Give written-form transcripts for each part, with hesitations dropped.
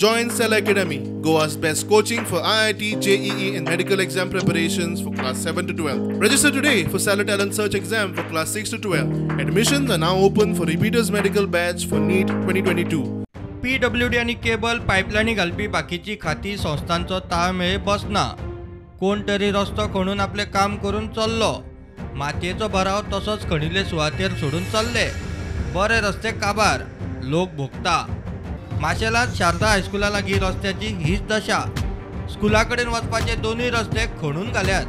Join Cell Academy, Goa's best coaching for IIT, JEE and medical exam preparations for class 7 to 12. Register today for Stellar Talent Search exam for class 6 to 12. Admissions are now open for repeaters medical batch for NEET 2022. PWD आनी cable पायपलायनी घालपी बाकीची खाती संस्थांचो ताळमेळ बसना. कोण तरी रस्तो खणून आपलें काम करून चल्लो, मातयेचो भराव तसोच खणिल्ले सुवातेर सोडून चल्ले. बरे रस्ते काबार, लोक भोगता. माशेलांत शारदा हायस्कुला लागीं रस्त्याची हीच दशा. स्कुला कडेन वचपाचे दोनूय रस्ते खणून घाल्यात.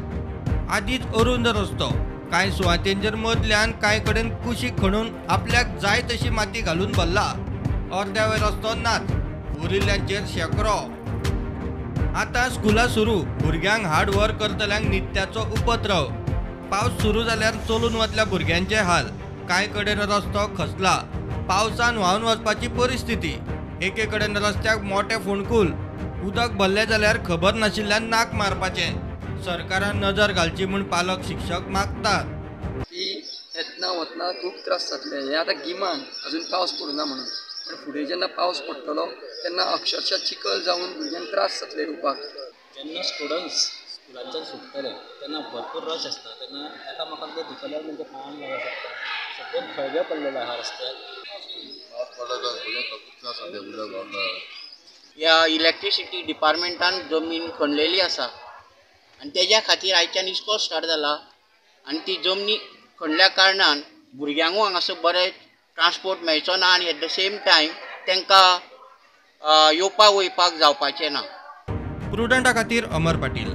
आदींच अरुंद रस्तो, कांय सुवातेंचेर मदल्यान कांय कडेन कुशीक खणून आपल्याक जाय तशी माती घालून भरला. अर्द्या वयर रस्तो नाच, उरिल्ल्यांचेर शेकरो. आतां स्कुलां सुरू, भुरग्यांक हाड व्हर करतल्यांक नित्याचो उपद्रव. पावस सुरू जाल्यार चलून वतल्या भुरग्यांचे हाल. कांय कडेन रस्तो खसला, पावसान व्हांवन वचपाची परिस्थिती. एके कडेन रस्त्याक मोटे फोंडकूल, उदक भरलें जाल्यार खबर नाशिल्ल्यान नाक मारपाचें. सरकारान नजर घालची म्हूण पालक शिक्षक मागतात. की येतना वतना खूब त्रास जातले. हें आतां गिमान अजून पावस पडुना म्हणून, पण फुडें जेन्ना पावस पडटलो तेन्ना अक्षरशः चिखल जावन भुरग्यांक त्रास जातले येवपाक. जेन्ना स्टुडंट्स स्कुलांच्यान सुट्टले तेन्ना भरपूर रश आसता, तेन्ना एकामेकांक ते धुकल्यार तेंच्या पांयांक लागूंक शकता. सगळे खळगे पडलेले आहा रस्त्यार. ह्या इलेक्ट्रिसिटी डिपार्टमेंटान जमीन खणलेली आसा आनी तेज्या खातीर आयच्यान इस्कोल स्टार्ट जाला आनी ती जमनी खणल्या कारणान भुरग्यांकूय हांगासर बरें ट्रान्सपोर्ट मेळचो ना आनी एट the same time तांकां येवपाक वयपाक जावपाचें ना. प्रुडंटा खातीर अमर पाटील.